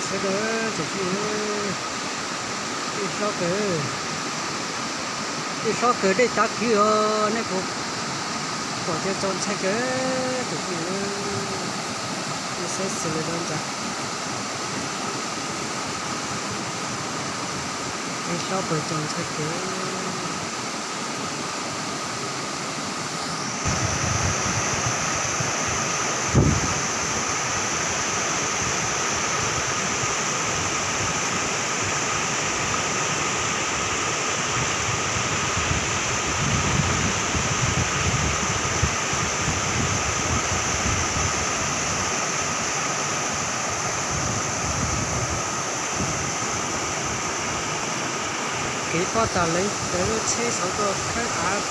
Sawv daws, tsoom phooj ywg, dej hlob kawg, dej hlob kawg dej tav kwv os, nej puas pom tias txaus ntshai kawg tsoom phooj ywg, nej saib xws li no ntag, dej hlob kawg txaus ntshai kawg. Kev poj tas leev tawv lub tsheb saum tuaj khawb av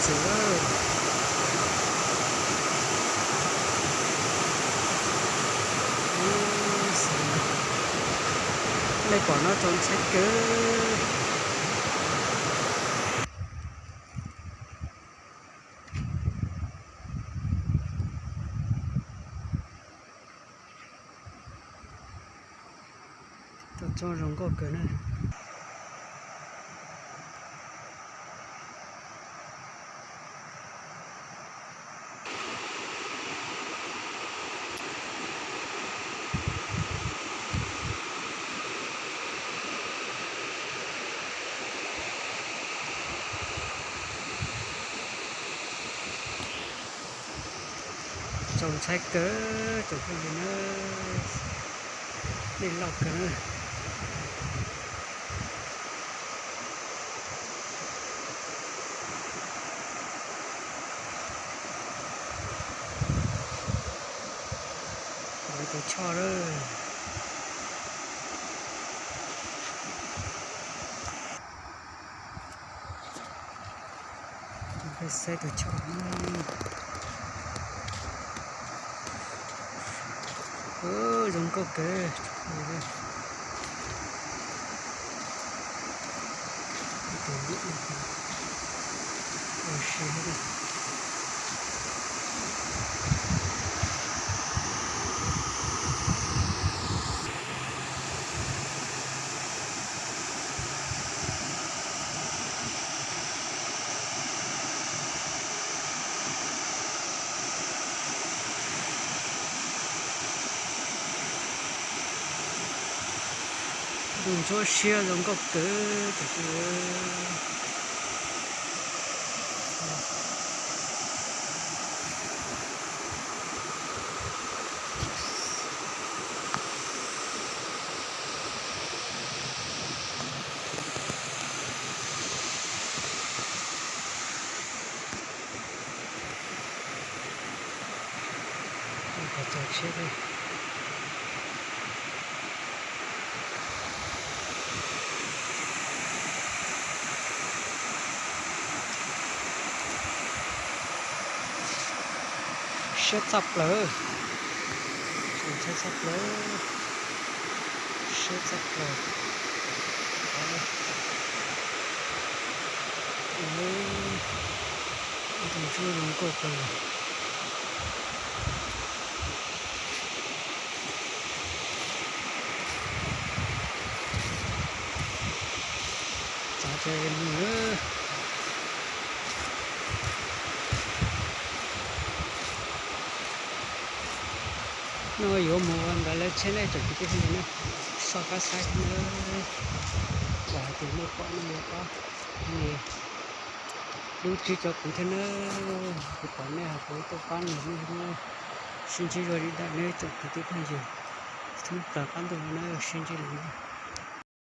txwm lawm. Nej pom no txaus ntshai kawg. Tuaj txog zoo nkauj kawg na. Txaus ntshai kawg tsoom phooj ywg na, dej loj kawg na. Lawv tus choj lawm. Peb saib tus choj. Zoo nkauj kawg. Tus ua si. Ntuj ntsuab siab zoo nkauj kawg tus. Siab tshaj plaws, txaus ntshai tshaj plaws, siab tshaj plaws. Ntuj ntsuab zoo nkauj kawg. Txav tso mus. No yuav mus ua ntawd lawv tsheb ne tsoom kwv tij phooj ywg na, soj qab saib thiab na. Txawm hais tias nej pom nej yuav pab, nej lub tswb cov kwv thiab na, kuv pom nej kuv tuaj pab nej thiab na. Sib ntsib dua li ntawm nej tsoom kwv tij phooj ywg thoob plaws qab ntuj no na, sib ntsib lwm zaus.